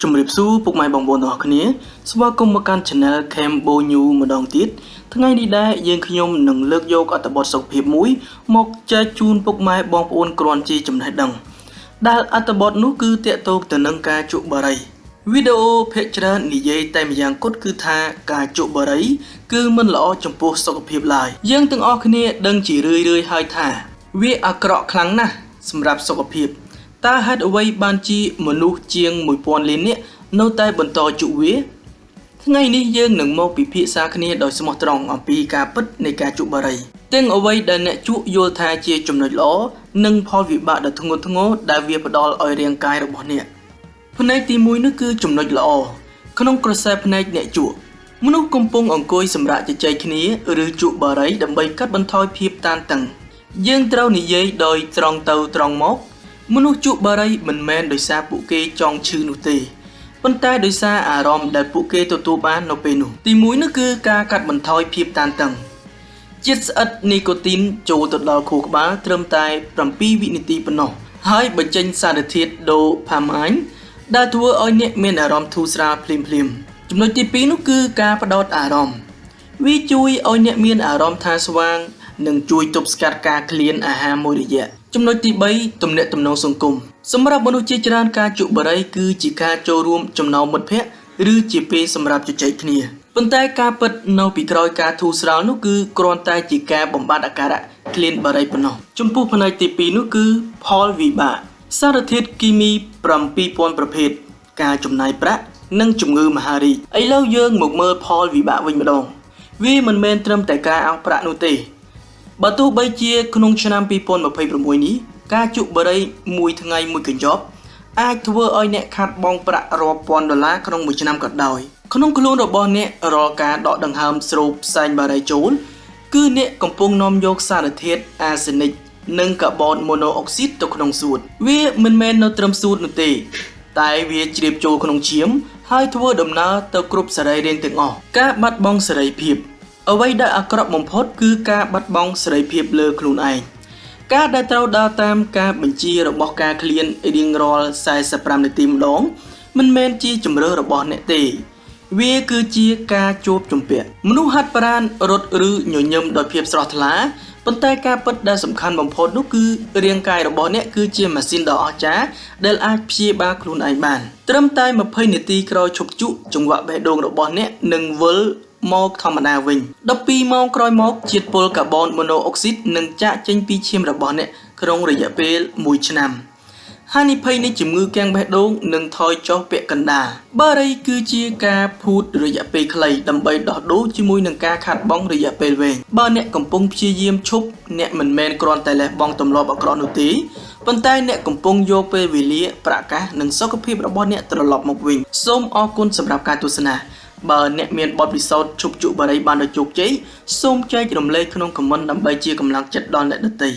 ជំរាបសួរពុកម៉ែបងប្អូនទាំងអស់គ្នាស្វាគមន៍មកកាន់ Channel Cambo New ម្ដងទៀតថ្ងៃនេះដែរយើងខ្ញុំនឹងលើកយកអត្ថបទសុខភាពមួយមកចែកជូនពុកម៉ែបងប្អូនគ្រាន់ជាចំណេះដឹងដែលអត្ថបទនោះគឺតាក់ទងទៅនឹងការជក់បារីវីដេអូភាគច្រើននិយាយតែម្យ៉ាងគត់គឺថាការជក់បារីគឺមិនល្អចំពោះសុខភាពឡើយយើងទាំងអស់គ្នាដឹងជារឿយៗហើយថាវាអាក្រក់ខ្លាំងណាស់សម្រាប់សុខភាព តើហេតុអ្វីបានជាមនុស្សជាង1000លាននាក់នៅតែបន្តជក់វាថ្ងៃនេះយើងនឹងមកពិភាក្សាគ្នាដោយស្មោះត្រង់អំពីការពិតនៃការជក់បារីទាំងអ្វីដែលអ្នកជក់យល់ថាជាចំណុចល្អនិងផលវិបាកដ៏ធ្ងន់ធ្ងរដែលវាផ្ដល់ឲ្យរាងកាយរបស់អ្នកផ្នែកទី1នោះគឺចំណុចល្អក្នុងក្រសែភ្នែកអ្នកជក់មនុស្សកំពុងអង្គុយសម្រាកជជែកគ្នាឬជក់បារីដើម្បីកាត់បន្ថយភាពតានតឹងយើងត្រូវនិយាយដោយត្រង់ទៅត្រង់មកមនុស្សជក់បារីមិនមែនដោយសារពួកគេចង់ឈឺនោះទេប៉ុន្តែដោយសារអារម្មណ៍ដែលពួកគេទទួលបាននៅពេលនោះទី1នោះគឺការកាត់បន្ថយភាពតានតឹងជាតិស្អិតនីកូទីនចូលទៅដល់ខួរក្បាលត្រឹមតែ7វិនាទីប៉ុណ្ណោះហើយបញ្ចេញសារធាតុដូផាម៉ាញដែលធ្វើឲ្យអ្នកមានអារម្មណ៍ធូរស្រាលភ្លាមៗចំណុចទី2នោះគឺការផ្ដោតអារម្មណ៍វាជួយឲ្យអ្នកមានអារម្មណ៍ថាស្វាងនិងជួយទប់ស្កាត់ការឃ្លានអាហារមួយរយៈចំណុចទី3ទំនាក់ទំនងសង្គមសម្រាប់មនុស្សជាច្រើនការជក់បារីគឺជាការចូលរួមចំណោមមិត្តភ័ក្តិឬជាពេលសម្រាប់ជជែកគ្នាប៉ុន្តែការពិតនៅពីក្រោយការធូរស្រាលនោះគឺគ្រាន់តែជាការបំបត្តិអាការៈឃ្លានបារីប៉ុណ្ណោះចំពោះផ្នែកទី2នោះគឺផលវិបាកសារធាតុគីមី7000ប្រភេទការចំណាយប្រាក់និងជំងឺមហារីកឥឡូវយើងមកមើលផលវិបាកវិញម្ដងវាមិនមែនត្រឹមតែការអោសប្រាក់នោះទេបើទោះបីជាក្នុងឆ្នាំ2026នេះការជក់បារីមួយថ្ងៃមួយកញ្ចប់អាចធ្វើឲ្យអ្នកខាត់បង់ប្រាក់រាប់ពាន់ដុល្លារក្នុងមួយឆ្នាំក៏ដោយក្នុងខ្លួនរបស់អ្នករាល់ការដកដង្ហើមស្រូបផ្សែងបារីចូលគឺអ្នកកំពុងនាំយកសារធាតុអាសេនិកនិងកាបូនម៉ូណូអុកស៊ីតទៅក្នុងសួតវាមិនមែននៅត្រឹមសួតនោះទេតែវាជ្រាបចូលក្នុងឈាមហើយធ្វើដំណើរទៅគ្រប់សរីរាង្គទាំងអស់ការបាត់បង់សេរីភាពអ្វីដែលអាក្រក់បំផុតគឺការបាត់បង់សេរីភាពលើខ្លួនឯងការដែលត្រូវដើរតាមការបញ្ជារបស់ការឃ្លានរៀងរាល់45នាទីម្ដងមិនមែនជាជម្រើសរបស់អ្នកទេវាគឺជាការជួបជំពាក់មនុស្សហាត់ប្រាណរត់ឬញញឹមដោយភាពស្រស់ថ្លាប៉ុន្តែការពិតដែលសំខាន់បំផុតនោះគឺរាងកាយរបស់អ្នកគឺជាម៉ាស៊ីនដ៏អស្ចារ្យដែលអាចព្យាបាលខ្លួនឯងបានត្រឹមតែ20នាទីក្រោយឈប់ជក់ចង្វាក់បេះដូងរបស់អ្នកនឹងវិលមកធម្មតាវិញ12ម៉ោងក្រោយមកជាតិពុលកាបូនម៉ូណូអុកស៊ីតនឹងចាកចេញពីឈាមរបស់អ្នកក្នុងរយៈពេល1ឆ្នាំហានិភ័យនៃជំងឺគាំងបេះដូងនឹងថយចុះពាក់កណ្ដាលបារីគឺជាការភូតរយៈពេលខ្លីដើម្បីដោះដូរជាមួយនឹងការខាតបង់រយៈពេលវែងបើអ្នកកំពុងព្យាយាមឈប់អ្នកមិនមែនគ្រាន់តែលះបង់ទម្លាប់អាក្រក់នោះទេប៉ុន្តែអ្នកកំពុងយកពេលវេលាប្រាក់កាសនិងសុខភាពរបស់អ្នកត្រឡប់មកវិញសូមអរគុណសម្រាប់ការទស្សនាបើអ្នកមានបទពិសោធន៍ឈប់ជក់បារីបានដោយជោគជ័យសូមចែករំលែកក្នុង comment ដើម្បីជាកម្លាំងចិត្តដល់អ្នកដទៃ។